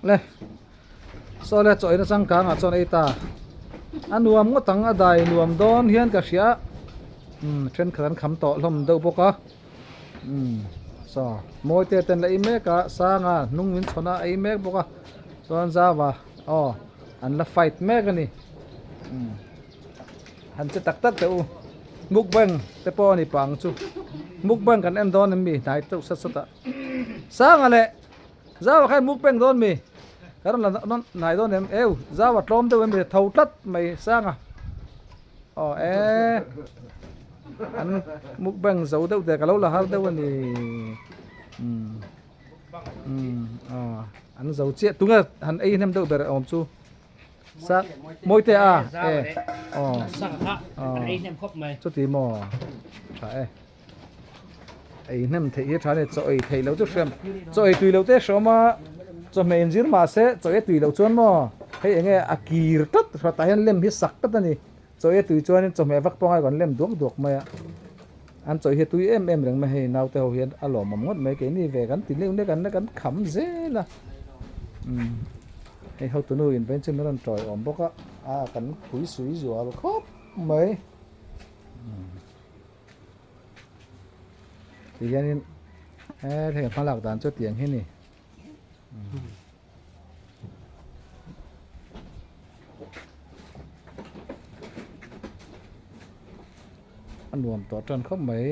Le saw le chaw eina changkang ah chuan ei ta a nuam ngawt ang a dai nuam dawn hian ka hria umm thenkhat an kham tawh hlawm deuh bawk a umm saw mawi te ten la ei mek a sanga hnung min chhawn a ei mek bawk a chuan zava aw an la fight mek a ni umm han che tak tak teh u mukbang te pawh a ni pah ang chu mukbang kan en dawn em mi hnai deuh sat sat ah sanga leh. Zau a khan mukbang dawn mi? Ka rawn la hnai dawn em? Eu, zau a tlawm deuh em mi? Tho tlat mai sang a. Aw e. An mukbang zo deuh te ka lo la har deuh a ni. Umm. Umm aw an zo chiah tunge han ei hnem deuh ber awm chu. Sa Mawite a e. Aw. Aw. Chuti maw? Tha e. Ei hnem theih hi tha a ni, chaw ei theih loh chu hriam, chaw ei tui loh te hreawm a, chawhmeh inzir mahse chaw ei tui loh chuan maw hei eng nge a kir tlat hrawtah hian lem hi sak tlat a ni, chaw ei tui chuanin chawhmeh vak pawh a ngai kan lem duak duak mai a, an chaw hi a tui em em reng mai hei naute ho hian a lawmawm ngawt mai keini ve kan ti leuh nek an kan kham zel a, umm hei hotunu in vawiin chu min rawn tawiawm bawk a, a kan phui sui zual khawp mai. Ti hianin he hei hmalak dan chu tiang hi ni. A nuam tawh tan khawp mai.